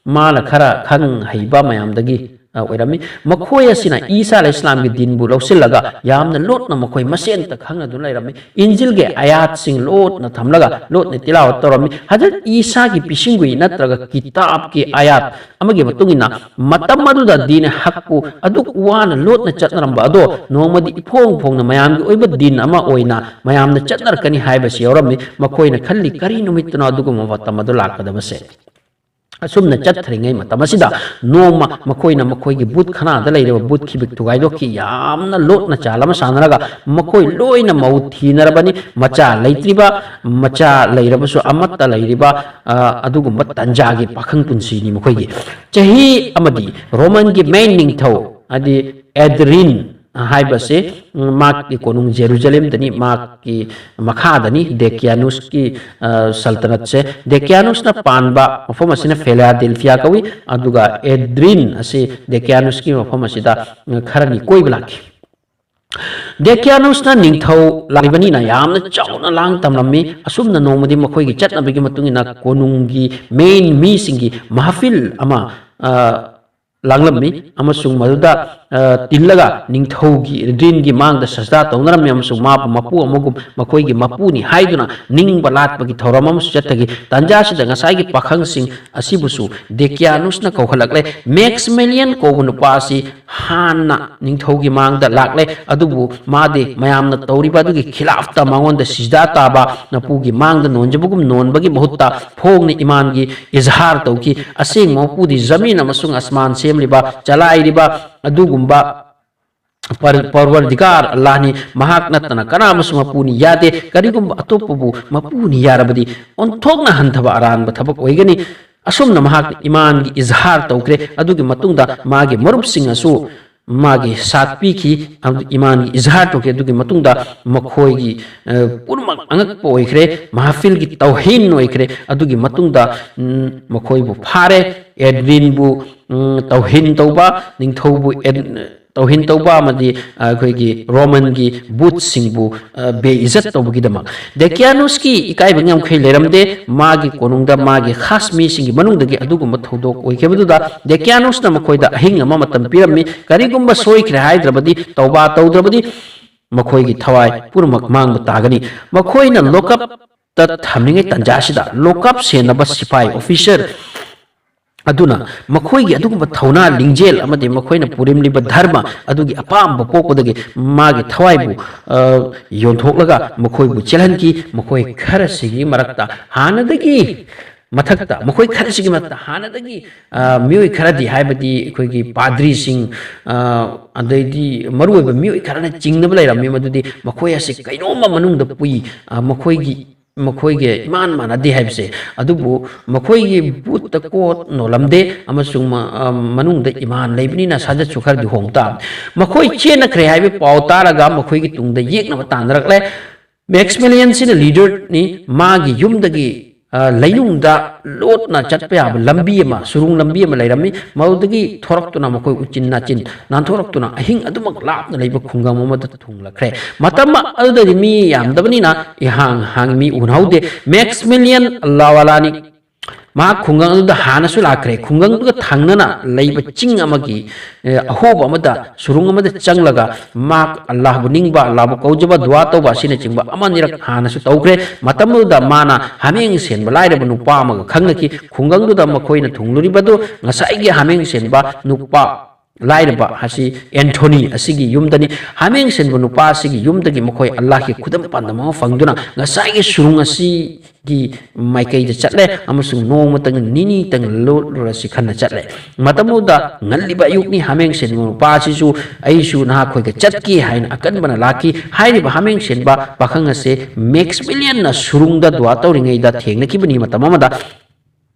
ꯃꯥꯅ ꯈꯔ ꯈꯪ ꯍꯩꯕ ꯃꯌꯥꯝꯗꯒꯤ, ꯑ, ꯑꯣꯏꯔꯝꯃꯤ꯫ ꯃꯈꯣꯏ ꯑꯁꯤꯅ ꯏꯁꯥ ꯑꯂꯩꯍꯤꯁꯂꯥꯝꯒꯤ ꯗꯤꯟꯕꯨ ꯂꯧꯁꯤꯜꯂꯒ ꯌꯥꯝꯅ ꯂꯣꯠꯅ ꯃꯈꯣꯏ ꯃꯁꯦꯟꯇ ꯈꯪꯅꯗꯨꯅ ꯂꯩꯔꯝꯃꯤ꯫ ꯏꯟꯖꯤꯜꯒꯤ ꯑꯌꯥꯠꯁꯤꯡ ꯂꯣꯠꯅ ꯊꯝꯂꯒ ꯂꯣꯠꯅ ꯇꯤꯂꯥꯋꯠ ꯇꯧꯔꯝꯃꯤ꯫ ꯍꯖꯔꯠ ꯏꯁꯥꯒꯤ ꯄꯤꯁꯤꯡꯒꯨꯏ ꯅꯠꯇ꯭ꯔꯒ ꯀꯤꯇꯥꯕꯀꯤ ꯑꯌꯥꯠ ꯑꯃꯒꯤ ꯃꯇꯨꯡ ꯏꯟꯅ ꯃꯇꯝ ꯑꯗꯨꯗ ꯗꯤꯟ ꯍꯛꯄꯨ ꯑꯗꯨꯛ ꯋꯥꯅ ꯂꯣꯠꯅ ꯆꯠꯅꯔꯝꯕ ꯑꯗꯣ ꯅꯣꯡꯃꯗꯤ ꯏꯐꯣꯡ ꯐꯣꯡꯅ ꯃꯌꯥꯝꯒꯤ ꯑꯣꯏꯕ ꯗꯤꯟ ꯑꯃ ꯑꯣꯏꯅ ꯃꯌꯥꯝꯅ ꯆꯠꯅꯔꯛꯀꯅꯤ ꯍꯥꯏꯕꯁꯤ ꯌꯥꯎꯔꯝꯃꯤ꯫ ꯃꯈꯣꯏꯅ ꯈꯜꯂꯤ, "ꯀꯔꯤ ꯅꯨꯃꯤꯠꯇꯅꯣ ꯑꯗꯨꯒꯨꯝꯕ ꯃꯇꯝ ꯑꯗꯨ ꯂꯥꯛꯀꯗꯕꯁꯦ?" ꯑꯁꯨꯝꯅ ꯆꯠꯊꯔꯤꯉꯩ ꯃꯇꯝ ꯑꯁꯤꯗ ꯅꯣꯡꯃ ꯃꯈꯣꯏꯅ ꯃꯈꯣꯏꯒꯤ ꯕꯨꯠ ꯈꯅꯥꯗ ꯂꯩꯔꯤꯕ ꯕꯨꯠ ꯈꯤꯕꯤꯛ ꯊꯨꯒꯥꯏꯗꯣꯛꯈꯤ꯫ ꯌꯥꯝꯅ ꯂꯣꯠꯅ ꯆꯥꯜ ꯑꯃ ꯁꯥꯟꯅꯔꯒ ꯃꯈꯣꯏ ꯂꯣꯏꯅ ꯃꯧ ꯊꯤꯅꯔꯕꯅꯤ꯫ ꯃꯆꯥ ꯂꯩꯇ꯭ꯔꯤꯕ, ꯃꯆꯥ ꯂꯩꯔꯕꯁꯨ ꯑꯃꯠꯇ ꯂꯩꯔꯤꯕ, ꯑ, ꯑꯗꯨꯒꯨꯝꯕ ꯇꯟꯖꯥꯒꯤ ꯄꯥꯈꯪ ꯄꯨꯟꯁꯤꯅꯤ ꯃꯈꯣꯏꯒꯤ꯫ ꯆꯍꯤ ꯑꯃꯗꯤ ꯔꯣꯃꯟꯒꯤ ꯃꯦꯟ ꯅꯤꯡꯊꯧ ꯍꯥꯏꯗꯤ ꯑꯦꯗ꯭ꯔꯤꯟ ꯍꯥꯏꯕꯁꯤ, ꯎꯝ, ꯃꯍꯥꯛꯀꯤ ꯀꯣꯅꯨꯡ ꯖꯦꯔꯨꯖꯂꯦꯝꯗꯅꯤ, ꯃꯍꯥꯛꯀꯤ ꯃꯈꯥꯗꯅꯤ ꯗꯦꯀꯤꯌꯥꯅꯨꯁꯀꯤ, ꯑ, ꯁꯜꯇꯅꯠꯁꯦ꯫ ꯗꯦꯀꯤꯌꯥꯅꯨꯁꯅ ꯄꯥꯟꯕ ꯃꯐꯝ ꯑꯁꯤꯅ ꯐꯤꯂꯥꯗꯦꯜꯐꯤꯌꯥ ꯀꯧꯏ, ꯑꯗꯨꯒ ꯑꯦꯗ꯭ꯔꯤꯟ ꯑꯁꯤ ꯗꯦꯀꯤꯌꯥꯅꯨꯁꯀꯤ ꯃꯐꯝ ꯑꯁꯤꯗ, ꯎꯝ, ꯈꯔꯅꯤ ꯀꯣꯏꯕ ꯂꯥꯛꯈꯤ꯫ ꯗꯦꯀꯤꯌꯥꯅꯨꯁꯅ ꯅꯤꯡꯊꯧ ꯂꯥꯛꯂꯤꯕꯅꯤꯅ ꯌꯥꯝꯅ ꯆꯥꯎꯅ ꯂꯥꯡ ꯇꯝꯂꯝꯃꯤ꯫ ꯑꯁꯨꯝꯅ ꯅꯣꯡꯃꯗꯤ ꯃꯈꯣꯏꯒꯤ ꯆꯠꯅꯕꯤꯒꯤ ꯃꯇꯨꯡ ꯏꯟꯅ ꯀꯣꯅꯨꯡꯒꯤ main ꯃꯤꯁꯤꯡꯒꯤ ꯃꯍꯐꯤꯜ ꯑꯃ, ꯑ, ꯂꯥꯡꯂꯝꯃꯤ ꯑꯃꯁꯨꯡ ꯃꯗꯨꯗ, ꯑ, ꯇꯤꯜꯂꯒ ꯅꯤꯡꯊꯧꯒꯤ ꯔꯤꯟꯒꯤ ꯃꯥꯡꯗ ꯁꯖꯗꯥ ꯇꯧꯅꯔꯝꯃꯤ ꯑꯃꯁꯨꯡ ꯃꯥꯕꯨ ꯃꯄꯨ ꯑꯃꯒꯨꯝ ꯃꯈꯣꯏꯒꯤ ꯃꯄꯨꯅꯤ ꯍꯥꯏꯗꯨꯅ ꯅꯤꯡꯕ ꯂꯥꯠꯄꯒꯤ ꯊꯧꯔꯝ ꯑꯃꯁꯨ ꯆꯠꯊꯈꯤ꯫ ꯇꯥꯟꯖꯥꯁꯤꯗ ꯉꯁꯥꯏꯒꯤ ꯄꯥꯈꯪꯁꯤꯡ ꯑꯁꯤꯕꯨꯁꯨ ꯗꯦꯀꯤꯌꯥꯅꯨꯁꯅ ꯀꯧꯈꯠꯂꯛꯂꯦ꯫ ꯃꯦꯛꯁꯤꯃꯤꯂꯤꯌꯟ ꯀꯧꯕ ꯅꯨꯄꯥ ꯑꯁꯤ ꯍꯥꯟꯅ ꯅꯤꯡꯊꯧꯒꯤ ꯃꯥꯡꯗ ꯂꯥꯛꯂꯦ, ꯑꯗꯨꯕꯨ ꯃꯥꯗꯤ ꯃꯌꯥꯝꯅ ꯇꯧꯔꯤꯕ ꯑꯗꯨꯒꯤ ꯈꯤꯂꯥꯐꯇ ꯃꯉꯣꯟꯗ ꯁꯤꯖꯗꯥ ꯇꯥꯕ, ꯃꯄꯨꯒꯤ ꯃꯥꯡꯗ ꯅꯣꯟꯖꯕꯒꯨꯝ ꯅꯣꯟꯕꯒꯤ ꯃꯍꯨꯠꯇ ꯐꯣꯡꯅ ꯏꯃꯥꯟꯒꯤ ꯏꯖꯍꯥꯔ ꯇꯧꯈꯤ꯫ ꯑꯁꯦꯡꯕ ꯃꯄꯨꯗꯤ ꯖꯃꯤꯟ ꯑꯃꯁꯨꯡ ꯑꯁꯃꯥꯟ ꯁꯦꯝꯂꯤꯕ, ꯆꯂꯥꯏꯔꯤꯕ ꯑꯗꯨꯒꯨꯝꯕ ꯄꯔ-, ꯄꯔꯋꯔꯗꯤꯒꯥꯔ ꯑꯜꯂꯥꯍꯅꯤ, ꯃꯍꯥꯛ ꯅꯠꯇꯅ ꯀꯅꯥ ꯑꯃꯁꯨ ꯃꯄꯨꯅꯤ ꯌꯥꯗꯦ, ꯀꯔꯤꯒꯨꯝꯕ ꯑꯇꯣꯞꯄꯕꯨ ꯃꯄꯨꯅꯤ ꯌꯥꯔꯕꯗꯤ ꯑꯣꯟꯊꯣꯛꯅ ꯍꯟꯊꯕ ꯑꯔꯥꯟꯕ ꯊꯕꯛ ꯑꯣꯏꯒꯅꯤ꯫ ꯑꯁꯨꯝꯅ ꯃꯍꯥꯛꯅ ꯏꯃꯥꯟꯒꯤ ꯏꯖꯍꯥꯔ ꯇꯧꯈ꯭ꯔꯦ꯫ ꯑꯗꯨꯒꯤ ꯃꯇꯨꯡꯗ ꯃꯥꯒꯤ ꯃꯔꯨꯞꯁꯤꯡꯅꯁꯨ ꯃꯥꯒꯤ ꯁꯥꯠ ꯄꯤꯈꯤ꯫ ꯑꯗꯨ ꯏꯃꯥꯟꯒꯤ ꯏꯖꯍꯥꯔ ꯇꯧꯈꯤ꯫ ꯑꯗꯨꯒꯤ ꯃꯇꯨꯡꯗ ꯃꯈꯣꯏꯒꯤ, ꯑ, ꯄꯨꯝꯅꯃꯛ ꯑꯉꯛꯄ ꯑꯣꯏꯈ꯭ꯔꯦ, ꯃꯍꯐꯤꯜꯒꯤ ꯇꯧꯍꯤꯟ ꯑꯣꯏꯈ꯭ꯔꯦ꯫ ꯑꯗꯨꯒꯤ ꯃꯇꯨꯡꯗ, ꯎꯝ, ꯃꯈꯣꯏꯕꯨ ꯐꯥꯔꯦ, ꯑꯦꯗ꯭ꯔꯤꯟꯕꯨ, ꯎꯝ, ꯇꯧꯍꯤꯟ ꯇꯧꯕ, ꯅꯤꯡꯊꯧꯕꯨ ꯑꯦꯗ-, ꯇꯧꯍꯤꯟ ꯇꯧꯕ ꯑꯃꯗꯤ, ꯑ, ꯑꯩꯈꯣꯏꯒꯤ ꯔꯣꯃꯟꯒꯤ ꯕꯨꯠꯁꯤꯡꯕꯨ, ꯑ, ꯕꯦꯏꯖꯠ ꯇꯧꯕꯒꯤꯗꯃꯛ꯫ ꯗꯦꯀꯤꯌꯥꯅꯨꯁꯀꯤ ꯏꯀꯥꯏꯕ ꯉꯝꯈꯩ ꯂꯩꯔꯝꯗꯦ꯫ ꯃꯥꯒꯤ ꯀꯣꯅꯨꯡꯗ ꯃꯥꯒꯤ ꯈꯥꯁ ꯃꯤꯁꯤꯡꯒꯤ ꯃꯅꯨꯡꯗꯒꯤ ꯑꯗꯨꯒꯨꯝꯕ ꯊꯧꯗꯣꯛ ꯑꯣꯏꯈꯤꯕꯗꯨꯗ ꯗꯦꯀꯤꯌꯥꯅꯨꯁꯅ ꯃꯈꯣꯏꯗ ꯑꯍꯤꯡ ꯑꯃ ꯃꯇꯝ ꯄꯤꯔꯝꯃꯤ꯫ ꯀꯔꯤꯒꯨꯝꯕ ꯁꯣꯏꯈ꯭ꯔꯦ ꯍꯥꯏꯗ꯭ꯔꯕꯗꯤ, ꯇꯧꯕꯥ ꯇꯧꯗ꯭ꯔꯕꯗꯤ ꯃꯈꯣꯏꯒꯤ ꯊꯋꯥꯏ ꯄꯨꯝꯅꯃꯛ ꯃꯥꯡꯕ ꯇꯥꯒꯅꯤ꯫ ꯃꯈꯣꯏꯅ ꯂꯣꯀꯞꯇ ꯊꯝꯂꯤꯉꯩ ꯇꯥꯟꯖꯥꯁꯤꯗ ꯂꯣꯀꯞ ꯁꯦꯟꯅꯕ ꯁꯤꯐꯥꯏ ꯑꯣꯐꯤꯁꯔ ꯑꯗꯨꯅ ꯃꯈꯣꯏꯒꯤ ꯑꯗꯨꯒꯨꯝꯕ ꯊꯧꯅꯥ ꯂꯤꯡꯖꯦꯜ ꯑꯃꯗꯤ ꯃꯈꯣꯏꯅ ꯄꯨꯔꯤꯝꯂꯤꯕ ꯙꯔꯃ ꯑꯗꯨꯒꯤ ꯑꯄꯥꯝꯕ ꯄꯣꯛꯄꯗꯒꯤ ꯃꯥꯒꯤ ꯊꯋꯥꯏꯕꯨ, ꯑ, ꯌꯣꯟꯊꯣꯛꯂꯒ ꯃꯈꯣꯏꯕꯨ ꯆꯦꯜꯍꯟꯈꯤ꯫ ꯃꯈꯣꯏ ꯈꯔꯁꯤꯒꯤ ꯃꯔꯛꯇ ꯍꯥꯟꯅꯗꯒꯤ ꯃꯊꯛꯇ, ꯃꯈꯣꯏ ꯈꯔꯁꯤꯒꯤ ꯃꯔꯛꯇ ꯍꯥꯟꯅꯗꯒꯤ, ꯑ, ꯃꯤꯑꯣꯏ ꯈꯔꯗꯤ, ꯍꯥꯏꯕꯗꯤ ꯑꯩꯈꯣꯏꯒꯤ ꯄꯥꯗ꯭ꯔꯤꯁꯤꯡ, ꯑ, ꯑꯗꯩꯗꯤ ꯃꯔꯨꯑꯣꯏꯕ ꯃꯤꯑꯣꯏ ꯈꯔꯅ ꯆꯤꯡꯅꯕ ꯂꯩꯔꯝꯃꯤ, ꯃꯗꯨꯗꯤ ꯃꯈꯣꯏ ꯑꯁꯤ ꯀꯩꯅꯣꯝꯃ ꯃꯅꯨꯡꯗ ꯄꯨꯏ, ꯑ, ꯃꯈꯣꯏꯒꯤ ꯃꯈꯣꯏꯒꯤ ꯏꯃꯥꯟ ꯃꯥꯟꯅꯗꯦ ꯍꯥꯏꯕꯁꯦ꯫ ꯑꯗꯨꯕꯨ ꯃꯈꯣꯏꯒꯤ ꯕꯨꯠꯇ ꯀꯣꯠ ꯅꯣꯜꯂꯝꯗꯦ ꯑꯃꯁꯨꯡ ꯃ-, ꯑ, ꯃꯅꯨꯡꯗ ꯏꯃꯥꯟ ꯂꯩꯕꯅꯤꯅ ꯁꯥꯖꯠꯁꯨ ꯈꯔꯗꯤ ꯍꯣꯡ ꯇꯥꯕꯅꯤ꯫ ꯃꯈꯣꯏ ꯆꯦꯟꯅꯈ꯭ꯔꯦ ꯍꯥꯏꯕ ꯄꯥꯎ ꯇꯥꯔꯒ ꯃꯈꯣꯏꯒꯤ ꯇꯨꯡꯗ ꯌꯦꯛꯅꯕ ꯇꯥꯟꯅꯔꯛꯂꯦ꯫ ꯃꯦꯛꯁꯤꯃꯤꯂꯤꯌꯟꯁꯤꯅ ꯂꯤꯗꯔꯅꯤ, ꯃꯥꯒꯤ ꯌꯨꯝꯗꯒꯤ ꯑ, ꯂꯩꯅꯨꯡꯗ ꯂꯣꯠꯅ ꯆꯠꯄ ꯌꯥꯕ ꯂꯝꯕꯤ ꯑꯃ, ꯁꯨꯔꯨꯡ ꯂꯝꯕꯤ ꯑꯃ ꯂꯩꯔꯝꯃꯤ꯫ ꯃꯗꯨꯗꯒꯤ ꯊꯣꯔꯛꯇꯨꯅ ꯃꯈꯣꯏ ꯎꯆꯤꯟ ꯅꯥꯆꯤꯟ ꯅꯥꯟꯊꯣꯔꯛꯇꯨꯅ ꯑꯍꯤꯡ ꯑꯗꯨꯃꯛ ꯂꯥꯞꯅ ꯂꯩꯕ ꯈꯨꯡꯒꯪ ꯑꯃꯗ ꯊꯨꯡꯂꯈ꯭ꯔꯦ꯫ ꯃꯇꯝ ꯑꯗꯨꯗꯗꯤ ꯃꯤ ꯌꯥꯝꯗꯕꯅꯤꯅ ꯏꯍꯥꯡ ꯍꯥꯡ ꯃꯤ ꯎꯅꯍꯧꯗꯦ꯫ ꯃꯦꯛꯁꯃꯤꯂꯤꯌꯟ ꯑꯜꯂꯥꯋꯥꯂꯥꯅꯤ꯫ ꯃꯍꯥꯛ ꯈꯨꯡꯒꯪ ꯑꯗꯨꯗ ꯍꯥꯟꯅꯁꯨ ꯂꯥꯛꯈ꯭ꯔꯦ꯫ ꯈꯨꯡꯒꯪꯗꯨꯒ ꯊꯪꯅꯅ ꯂꯩꯕ ꯆꯤꯡ ꯑꯃꯒꯤ, ꯑꯦ, ꯑꯍꯣꯕ ꯑꯃꯗ, ꯁꯨꯔꯨꯡ ꯑꯃꯗ ꯆꯪꯂꯒ ꯃꯍꯥꯛ ꯑꯜꯂꯥꯍꯕꯨ ꯅꯤꯡꯕ, ꯑꯜꯂꯥꯍꯕꯨ ꯀꯧꯖꯕ, ꯗꯨꯋꯥ ꯇꯧꯕ ꯑꯁꯤꯅꯆꯤꯡꯕ ꯑꯃ ꯑꯅꯤꯔꯛ ꯍꯥꯟꯅꯁꯨ ꯇꯧꯈ꯭ꯔꯦ꯫ ꯃꯇꯝꯗꯨꯗ ꯃꯥꯅ ꯍꯥꯃꯦꯡ ꯁꯦꯟꯕ ꯂꯥꯏꯔꯕ ꯅꯨꯄꯥ ꯑꯃꯒ ꯈꯪꯅꯈꯤ꯫ ꯈꯨꯡꯒꯪꯗꯨꯗ ꯃꯈꯣꯏꯅ ꯊꯨꯡꯂꯨꯔꯤꯕꯗꯨ ꯉꯁꯥꯏꯒꯤ ꯍꯥꯃꯦꯡ ꯁꯦꯟꯕ ꯅꯨꯄꯥ ꯂꯥꯏꯔꯕ ꯑꯁꯤ ꯑꯦꯟꯊꯣꯅꯤ ꯑꯁꯤꯒꯤ ꯌꯨꯝꯗꯅꯤ꯫ ꯍꯥꯃꯦꯡ ꯁꯦꯟꯕ ꯅꯨꯄꯥ ꯑꯁꯤꯒꯤ ꯌꯨꯝꯗꯒꯤ ꯃꯈꯣꯏ ꯑꯜꯂꯥꯍꯒꯤ ꯈꯨꯗꯝ ꯄꯥꯟꯗꯝ ꯑꯃ ꯐꯪꯗꯨꯅ ꯉꯁꯥꯏꯒꯤ ꯁꯨꯔꯨꯡ ꯑꯁꯤꯒꯤ ꯃꯥꯏꯀꯩꯗ ꯆꯠꯂꯦ ꯑꯃꯁꯨꯡ ꯅꯣꯡꯃꯇꯪ ꯅꯤꯅꯤꯇꯪ ꯂꯣꯠꯂꯨꯔꯁꯤ ꯈꯟꯅ ꯆꯠꯂꯦ꯫ ꯃꯇꯝꯗꯨꯗ ꯉꯜꯂꯤꯕ ꯑꯌꯨꯛꯅꯤ꯫ ꯍꯥꯃꯦꯡ ꯁꯦꯟꯕ ꯅꯨꯄꯥ ꯑꯁꯤꯁꯨ ꯑꯩꯁꯨ ꯅꯍꯥꯛꯈꯣꯏꯒ ꯆꯠꯀꯦ ꯍꯥꯏꯅ ꯑꯀꯟꯕꯅ ꯂꯥꯛꯈꯤ꯫ ꯍꯥꯏꯔꯤꯕ ꯍꯥꯃꯦꯡ ꯁꯦꯟꯕ ꯄꯥꯈꯪ ꯑꯁꯦ ꯃꯦꯛꯁꯃꯤꯂꯤꯌꯟꯅ ꯁꯨꯔꯨꯡꯗ ꯗꯨꯋꯥ ꯇꯧꯔꯤꯉꯩꯗ ꯊꯦꯡꯅꯈꯤꯕꯅꯤ꯫ ꯃꯇꯝ ꯑꯃꯗ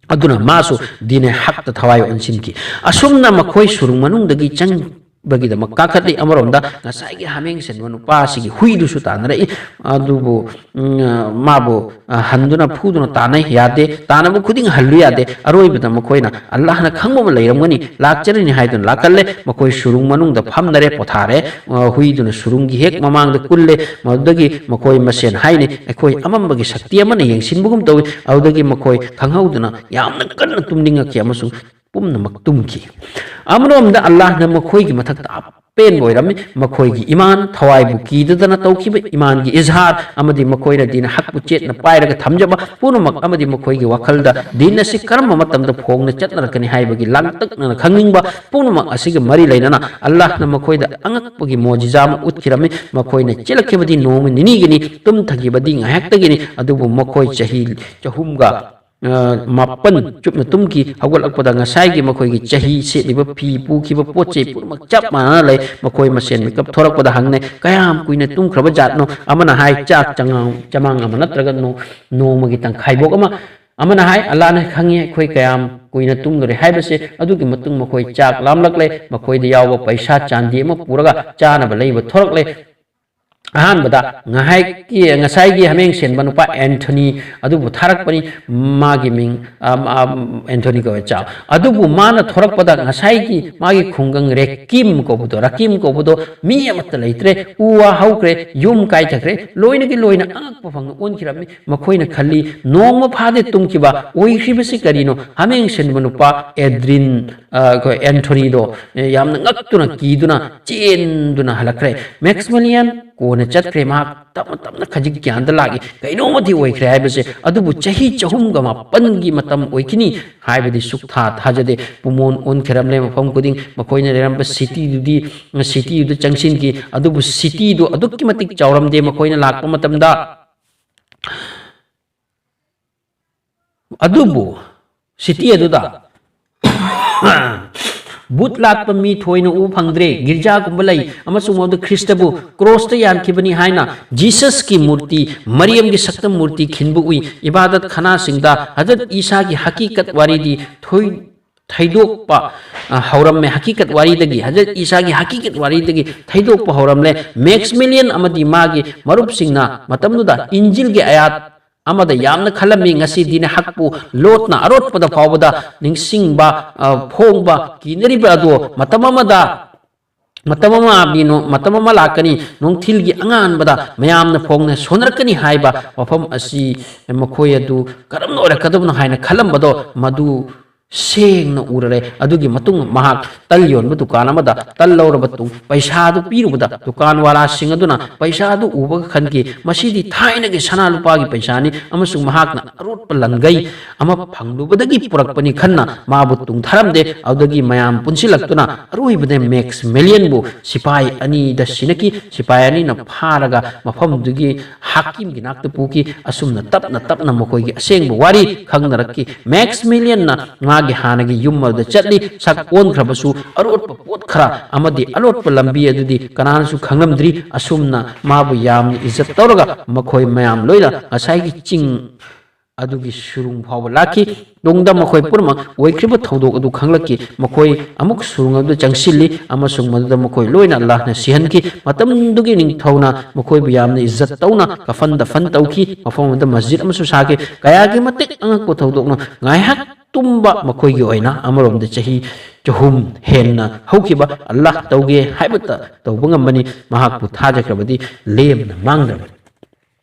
ꯑꯗꯨꯅ ꯃꯥꯁꯨ ꯗꯤꯅꯦ ꯍꯛꯇ ꯊꯋꯥꯏ ꯑꯣꯟꯁꯤꯟꯈꯤ꯫ ꯑꯁꯨꯝꯅ ꯃꯈꯣꯏ ꯁꯨꯔꯨꯡ ꯃꯅꯨꯡꯗꯒꯤ ꯆꯪꯕꯒꯤꯗꯃꯛ ꯀꯥꯈꯠꯂꯤ꯫ ꯑꯃꯔꯣꯝꯗ ꯉꯁꯥꯏꯒꯤ ꯍꯥꯃꯦꯡ ꯁꯦꯟꯕ ꯅꯨꯄꯥ ꯑꯁꯤꯒꯤ ꯍꯨꯏꯗꯨꯁꯨ ꯇꯥꯟꯅꯔꯛꯏ꯫ ꯑꯗꯨꯕꯨ, ꯎꯝ, ꯃꯥꯕꯨ, ꯑ, ꯍꯟꯗꯨꯅ ꯐꯨꯗꯨꯅ ꯇꯥꯟꯅꯩ, ꯌꯥꯗꯦ꯫ ꯇꯥꯟꯅꯕ ꯈꯨꯗꯤꯡ ꯍꯜꯂꯨ ꯌꯥꯗꯦ꯫ ꯑꯔꯣꯏꯕꯗ ꯃꯈꯣꯏꯅ ꯑꯜꯂꯥꯍꯅ ꯈꯪꯕ ꯑꯃ ꯂꯩꯔꯝꯒꯅꯤ, ꯂꯥꯛꯆꯔꯤꯅꯤ ꯍꯥꯏꯗꯨꯅ ꯂꯥꯛꯀꯜꯂꯦ꯫ ꯃꯈꯣꯏ ꯁꯨꯔꯨꯡ ꯃꯅꯨꯡꯗ ꯐꯝꯅꯔꯦ, ꯄꯣꯊꯥꯔꯦ꯫ ꯑ, ꯍꯨꯏꯗꯨꯅ ꯁꯨꯔꯨꯡꯒꯤ ꯍꯦꯛ ꯃꯃꯥꯡꯗ ꯀꯨꯜꯂꯦ꯫ ꯃꯗꯨꯗꯒꯤ ꯃꯈꯣꯏ ꯃꯁꯦꯟ ꯍꯥꯏꯅꯩ, ꯑꯩꯈꯣꯏ ꯑꯃꯝꯕꯒꯤ ꯁꯛꯇꯤ ꯑꯃꯅ ꯌꯦꯡꯁꯤꯟꯕꯒꯨꯝ ꯇꯧꯏ꯫ ꯑꯗꯨꯗꯒꯤ ꯃꯈꯣꯏ ꯈꯪꯍꯧꯗꯅ ꯌꯥꯝꯅ ꯀꯟꯅ ꯇꯨꯝꯅꯤꯡꯉꯛꯈꯤ ꯑꯃꯁꯨꯡ ꯄꯨꯝꯅꯃꯛ ꯇꯨꯝꯈꯤ꯫ ꯑꯃꯔꯣꯝꯗ ꯑꯜꯂꯥꯍꯅ ꯃꯈꯣꯏꯒꯤ ꯃꯊꯛꯇ ꯑꯄꯦꯟꯕ ꯑꯣꯏꯔꯝꯃꯤ꯫ ꯃꯈꯣꯏꯒꯤ ꯏꯃꯥꯟ ꯊꯋꯥꯏꯕꯨ ꯀꯤꯗꯗꯅ ꯇꯧꯈꯤꯕ ꯏꯃꯥꯟꯒꯤ ꯏꯖꯍꯥꯔ ꯑꯃꯗꯤ ꯃꯈꯣꯏꯅ ꯗꯤꯟ ꯍꯛꯄꯨ ꯆꯦꯠꯅ ꯄꯥꯏꯔꯒ ꯊꯝꯖꯕ ꯄꯨꯝꯅꯃꯛ ꯑꯃꯗꯤ ꯃꯈꯣꯏꯒꯤ ꯋꯥꯈꯜꯗ ꯗꯤꯟ ꯑꯁꯤ ꯀꯔꯝꯕ ꯃꯇꯝꯗ ꯐꯣꯡꯅ ꯆꯠꯅꯔꯛꯀꯅꯤ ꯍꯥꯏꯕꯒꯤ ꯂꯥꯡꯇꯛꯅꯅ ꯈꯪꯅꯤꯡꯕ ꯄꯨꯝꯅꯃꯛ ꯑꯁꯤꯒ ꯃꯔꯤ ꯂꯩꯅꯅ ꯑꯜꯂꯥꯍꯅ ꯃꯈꯣꯏꯗ ꯑꯉꯛꯄꯒꯤ ꯃꯣꯖꯤꯖꯥ ꯑꯃ ꯎꯠꯈꯤꯔꯝꯃꯤ꯫ ꯃꯈꯣꯏꯅ ꯆꯦꯜꯂꯛꯈꯤꯕꯗꯤ ꯅꯣꯡꯃ ꯅꯤꯅꯤꯒꯤꯅꯤ, ꯇꯨꯝꯊꯈꯤꯕꯗꯤ ꯉꯥꯏꯍꯥꯛꯇꯒꯤꯅꯤ, ꯑꯗꯨꯕꯨ ꯃꯈꯣꯏ ꯆꯍꯤ ꯆꯍꯨꯝꯒ ꯑ, ꯃꯥꯄꯟ ꯆꯨꯞꯅ ꯇꯨꯝꯈꯤ꯫ ꯍꯧꯒꯠꯂꯛꯄꯗ ꯉꯁꯥꯏꯒꯤ ꯃꯈꯣꯏꯒꯤ ꯆꯍꯤ, ꯁꯦꯠꯂꯤꯕ ꯐꯤ, ꯄꯨꯈꯤꯕ ꯄꯣꯠ ꯆꯩ ꯄꯨꯝꯅꯃꯛ ꯆꯞ ꯃꯥꯟꯅꯅ ꯂꯩ꯫ ꯃꯈꯣꯏ ꯃꯁꯦꯟ ꯃꯤꯀꯞ ꯊꯣꯔꯛꯄꯗ ꯍꯪꯅꯩ, "ꯀꯌꯥꯝ ꯀꯨꯏꯅ ꯇꯨꯝꯈ꯭ꯔꯕ ꯖꯥꯠꯅꯣ?" ꯑꯃꯅ ꯍꯥꯏ, "ꯆꯥꯛ ꯆꯉꯥꯡ-, ꯆꯃꯥꯡ ꯑꯃ ꯅꯠꯇ꯭ꯔꯒ ꯅꯣ-, ꯅꯣꯡꯃꯒꯤ ꯇꯪꯈꯥꯏꯕꯣꯛ ꯑꯃ"꯫ ꯑꯃꯅ ꯍꯥꯏ, "ꯑꯜꯂꯥꯅ ꯈꯪꯉꯤ ꯑꯩꯈꯣꯏ ꯀꯌꯥꯝ ꯀꯨꯏꯅ ꯇꯨꯝꯂꯨꯔꯦ ꯍꯥꯏꯕꯁꯦ"꯫ ꯑꯗꯨꯒꯤ ꯃꯇꯨꯡ ꯃꯈꯣꯏ ꯆꯥꯛ ꯂꯥꯝꯂꯛꯂꯦ꯫ ꯃꯈꯣꯏꯗ ꯌꯥꯎꯕ ꯄꯩꯁꯥ ꯆꯥꯟꯗꯤ ꯑꯃ ꯄꯨꯔꯒ ꯆꯥꯅꯕ ꯂꯩꯕ ꯊꯣꯔꯛꯂꯦ꯫ ꯑꯍꯥꯟꯕꯗ ꯉꯥꯏꯍꯥꯛꯀꯤ, ꯉꯁꯥꯏꯒꯤ ꯍꯥꯃꯦꯡ ꯁꯦꯟꯕ ꯅꯨꯄꯥ ꯑꯦꯟꯊꯣꯅꯤ ꯑꯗꯨꯕꯨ ꯊꯥꯔꯛꯄꯅꯤ꯫ ꯃꯥꯒꯤ ꯃꯤꯡ, ꯑꯝ, ꯑꯝ, ꯑꯦꯟꯊꯣꯅꯤ ꯀꯧꯋꯦ, ꯆꯥꯎ꯫ ꯑꯗꯨꯕꯨ ꯃꯥꯅ ꯊꯣꯔꯛꯄꯗ ꯉꯁꯥꯏꯒꯤ ꯃꯥꯒꯤ ꯈꯨꯡꯒꯪ ꯔꯦꯀꯤꯝ ꯀꯧꯕꯗꯣ, ꯔꯥꯀꯤꯝ ꯀꯧꯕꯗꯣ ꯃꯤ ꯑꯃꯠꯇ ꯂꯩꯇ꯭ꯔꯦ, ꯎ ꯋꯥ ꯍꯧꯈ꯭ꯔꯦ, ꯌꯨꯝ ꯀꯥꯏꯊꯈ꯭ꯔꯦ, ꯂꯣꯏꯅꯒꯤ ꯂꯣꯏꯅ ꯑꯉꯛꯄ ꯐꯪꯅ ꯑꯣꯟꯈꯤꯔꯝꯃꯤ꯫ ꯃꯈꯣꯏꯅ ꯈꯜꯂꯤ, "ꯅꯣꯡꯃ ꯐꯥꯗꯦ ꯇꯨꯝꯈꯤꯕ, ꯑꯣꯏꯈ꯭ꯔꯤꯕꯁꯤ ꯀꯔꯤꯅꯣ?" ꯍꯥꯃꯦꯡ ꯁꯦꯟꯕ ꯅꯨꯄꯥ ꯑꯦꯗ꯭ꯔꯤꯟ, ꯑ, ꯑꯩꯈꯣꯏ ꯑꯦꯟꯊꯣꯅꯤꯗꯣ, ꯑ, ꯌꯥꯝꯅ ꯉꯛꯇꯨꯅ ꯀꯤꯗꯨꯅ ꯆꯦꯟꯗꯨꯅ ꯍꯜꯂꯛꯈ꯭ꯔꯦ꯫ ꯃꯦꯛꯁꯃꯤꯂꯤꯌꯟ ꯀꯣꯟꯅ ꯆꯠꯈ꯭ꯔꯦ, ꯃꯍꯥꯛ ꯇꯞꯅ ꯇꯞꯅ ꯈꯖꯤꯛ ꯒ꯭ꯌꯥꯟꯗ ꯂꯥꯛꯏ꯫ ꯀꯩꯅꯣꯝꯃꯗꯤ ꯑꯣꯏꯈ꯭ꯔꯦ ꯍꯥꯏꯕꯁꯦ, ꯑꯗꯨꯕꯨ ꯆꯍꯤ ꯆꯍꯨꯝꯒ ꯃꯥꯄꯟꯒꯤ ꯃꯇꯝ ꯑꯣꯏꯈꯤꯅꯤ ꯍꯥꯏꯕꯗꯤ ꯁꯨꯛꯊꯥ ꯊꯥꯖꯗꯦ꯫ ꯄꯨꯃꯣꯟ ꯑꯣꯟꯈꯤꯔꯝꯂꯦ ꯃꯐꯝ ꯈꯨꯗꯤꯡ꯫ ꯃꯈꯣꯏꯅ ꯂꯩꯔꯝꯕ ꯁꯤꯇꯤꯗꯨꯗꯤ, ꯁꯤꯇꯤꯗꯨꯗ ꯆꯪꯁꯤꯟꯈꯤ, ꯑꯗꯨꯕꯨ ꯁꯤꯇꯤꯗꯨ ꯑꯗꯨꯛꯀꯤ ꯃꯇꯤꯛ ꯆꯥꯎꯔꯝꯗꯦ ꯃꯈꯣꯏꯅ ꯂꯥꯛꯄ ꯃꯇꯝꯗ꯫ ꯑꯗꯨꯕꯨ ꯁꯤꯇꯤ ꯑꯗꯨꯗ ꯕꯨꯠ ꯂꯥꯠꯄ ꯃꯤ ꯊꯣꯏꯅ ꯎꯕ ꯐꯪꯗ꯭ꯔꯦ꯫ ꯒꯤꯔꯖꯥꯒꯨꯝꯕ ꯂꯩ ꯑꯃꯁꯨꯡ ꯃꯗꯨ ꯈ꯭ꯔꯤꯁꯇꯕꯨ ꯀ꯭ꯔꯣꯁꯇ ꯌꯥꯟꯈꯤꯕꯅꯤ ꯍꯥꯏꯅ ꯖꯤꯁꯁꯀꯤ ꯃꯨꯔꯇꯤ, ꯃꯔꯤꯌꯝꯒꯤ ꯁꯛꯇꯝ ꯃꯨꯔꯇꯤ ꯈꯤꯟꯕ ꯎꯏ꯫ ꯏꯕꯥꯗꯠ ꯈꯅꯥꯁꯤꯡꯗ ꯍꯖꯔꯠ ꯏꯁꯥꯒꯤ ꯍꯀꯤꯀꯠ ꯋꯥꯔꯤꯗꯤ ꯊꯣꯏ-, ꯊꯩꯗꯣꯛꯄ, ꯑ, ꯍꯧꯔꯝꯃꯦ꯫ ꯍꯀꯤꯀꯠ ꯋꯥꯔꯤꯗꯒꯤ, ꯍꯖꯔꯠ ꯏꯁꯥꯒꯤ ꯍꯀꯤꯀꯠ ꯋꯥꯔꯤꯗꯒꯤ ꯊꯩꯗꯣꯛꯄ ꯍꯧꯔꯝꯂꯦ꯫ ꯃꯦꯛꯁꯃꯤꯂꯤꯌꯟ ꯑꯃꯗꯤ ꯃꯥꯒꯤ ꯃꯔꯨꯞꯁꯤꯡꯅ ꯃꯇꯝꯗꯨꯗ ꯏꯟꯖꯤꯜꯒꯤ ꯑꯌꯥꯠ ꯑꯃꯗ ꯌꯥꯝꯅ ꯈꯜꯂꯝꯃꯤ, ꯉꯁꯤ ꯗꯤꯟ ꯍꯛꯄꯨ ꯂꯣꯠꯅ ꯑꯔꯣꯠꯄꯗ ꯐꯥꯎꯕꯗ ꯅꯤꯡꯁꯤꯡꯕ, ꯑ, ꯐꯣꯡꯕ ꯀꯤꯅꯔꯤꯕ ꯑꯗꯣ ꯃꯇꯝ ꯑꯃꯗ, ꯃꯇꯝ ꯑꯃ ꯃꯤ ꯅꯣ-, ꯃꯇꯝ ꯑꯃ ꯂꯥꯛꯀꯅꯤ, ꯅꯨꯡꯊꯤꯜꯒꯤ ꯑꯉꯥꯟꯕꯗ ꯃꯌꯥꯝꯅ ꯐꯣꯡꯅ ꯁꯣꯟꯅꯔꯛꯀꯅꯤ ꯍꯥꯏꯕ ꯋꯥꯐꯝ ꯑꯁꯤ ꯃꯈꯣꯏ ꯑꯗꯨ ꯀꯔꯝꯅ ꯑꯣꯏꯔꯛꯀꯗꯕꯅꯣ ꯍꯥꯏꯅ ꯈꯜꯂꯝꯕꯗꯣ ꯃꯗꯨ ꯁꯦꯡꯅ ꯎꯔꯔꯦ꯫ ꯑꯗꯨꯒꯤ ꯃꯇꯨꯡ ꯃꯍꯥꯛ ꯇꯜ ꯌꯣꯟꯕ ꯗꯨꯀꯥꯟ ꯑꯃꯗ ꯇꯜ ꯂꯧꯔꯕ ꯇꯨꯡ ꯄꯩꯁꯥ ꯑꯗꯨ ꯄꯤꯔꯨꯕꯗ ꯗꯨꯀꯥꯟ ꯋꯥꯂꯥꯁꯤꯡ ꯑꯗꯨꯅ ꯄꯩꯁꯥ ꯑꯗꯨ ꯎꯕꯒ ꯈꯟꯈꯤ, "ꯃꯁꯤꯗꯤ ꯊꯥꯏꯅꯒꯤ ꯁꯅꯥ ꯂꯨꯄꯥꯒꯤ ꯄꯩꯁꯥꯅꯤ ꯑꯃꯁꯨꯡ ꯃꯍꯥꯛꯅ ꯑꯔꯣꯠꯄ ꯂꯟꯒꯩ ꯑꯃ ꯐꯪꯂꯨꯕꯗꯒꯤ ꯄꯨꯔꯛꯄꯅꯤ" ꯈꯟꯅ ꯃꯥꯕꯨ ꯇꯨꯡꯊꯔꯝꯗꯦ꯫ ꯑꯗꯨꯗꯒꯤ ꯃꯌꯥꯝ ꯄꯨꯟꯁꯤꯜꯂꯛꯇꯨꯅ ꯑꯔꯣꯏꯕꯗ ꯃꯦꯛꯁꯃꯤꯂꯤꯌꯟꯕꯨ ꯁꯤꯐꯥꯏ ꯑꯅꯤꯗ ꯁꯤꯅꯈꯤ꯫ ꯁꯤꯐꯥꯏ ꯑꯅꯤꯅ ꯐꯥꯔꯒ ꯃꯐꯝꯗꯨꯒꯤ ꯍꯥꯀꯤꯝꯒꯤ ꯅꯥꯛꯇ ꯄꯨꯈꯤ꯫ ꯑꯁꯨꯝꯅ ꯇꯞꯅ ꯇꯞꯅ ꯃꯈꯣꯏꯒꯤ ꯑꯁꯦꯡꯕ ꯋꯥꯔꯤ ꯈꯪꯅꯔꯛꯈꯤ꯫ ꯃꯦꯛꯁꯃꯤꯂꯤꯌꯟꯅ ꯃꯥꯒꯤ ꯍꯥꯟꯅꯒꯤ ꯌꯨꯝ ꯑꯗꯨꯗ ꯆꯠꯂꯤ꯫ ꯁꯛ ꯑꯣꯟꯈ꯭ꯔꯕꯁꯨ ꯑꯔꯣꯠꯄ ꯄꯣꯠ ꯈꯔ ꯑꯃꯗꯤ ꯑꯂꯣꯠꯄ ꯂꯝꯕꯤ ꯑꯗꯨꯗꯤ ꯀꯅꯥꯅꯁꯨ ꯈꯪꯂꯝꯗ꯭ꯔꯤ꯫ ꯑꯁꯨꯝꯅ ꯃꯥꯕꯨ ꯌꯥꯝꯅ ꯏꯖꯠ ꯇꯧꯔꯒ ꯃꯈꯣꯏ ꯃꯌꯥꯝ ꯂꯣꯏꯅ ꯉꯁꯥꯏꯒꯤ ꯆꯤꯡ ꯑꯗꯨꯒꯤ ꯁꯨꯔꯨꯡ ꯐꯥꯎꯕ ꯂꯥꯛꯈꯤ꯫ ꯇꯨꯡꯗ ꯃꯈꯣꯏ ꯄꯨꯝꯅꯃꯛ ꯑꯣꯏꯈ꯭ꯔꯤꯕ ꯊꯧꯗꯣꯛ ꯑꯗꯨ ꯈꯪꯂꯛꯈꯤ꯫ ꯃꯈꯣꯏ ꯑꯃꯨꯛ ꯁꯨꯔꯨꯡ ꯑꯗꯨꯗ ꯆꯪꯁꯤꯜꯂꯤ ꯑꯃꯁꯨꯡ ꯃꯗꯨꯗ ꯃꯈꯣꯏ ꯂꯣꯏꯅ ꯑꯜꯂꯥꯍꯅ ꯁꯤꯍꯟꯈꯤ꯫ ꯃꯇꯝꯗꯨꯒꯤ ꯅꯤꯡꯊꯧꯅ ꯃꯈꯣꯏꯕꯨ ꯌꯥꯝꯅ ꯏꯖꯠ ꯇꯧꯅ ꯀꯐꯟ ꯗꯐꯟ ꯇꯧꯈꯤ꯫ ꯃꯐꯝ ꯑꯗꯨꯗ ꯃꯁꯖꯤꯗ ꯑꯃꯁꯨ ꯁꯥꯈꯤ꯫ ꯀꯌꯥꯒꯤ ꯃꯇꯤꯛ ꯑꯉꯛꯄ ꯊꯧꯗꯣꯛꯅ ꯉꯥꯏꯍꯥꯛ ꯇꯨꯝꯕ ꯃꯈꯣꯏꯒꯤ ꯑꯣꯏꯅ ꯑꯃꯔꯣꯝꯗ ꯆꯍꯤ ꯆꯍꯨꯝ ꯍꯦꯟꯅ ꯍꯧꯈꯤꯕ ꯑꯜꯂꯥꯍ ꯇꯧꯒꯦ ꯍꯥꯏꯕꯇ ꯇꯧꯕ ꯉꯝꯕꯅꯤ꯫ ꯃꯍꯥꯛꯄꯨ ꯊꯥꯖꯈ꯭ꯔꯕꯗꯤ ꯂꯦꯝꯅ ꯃꯥꯡꯗ꯭ꯔꯕꯅꯤ꯫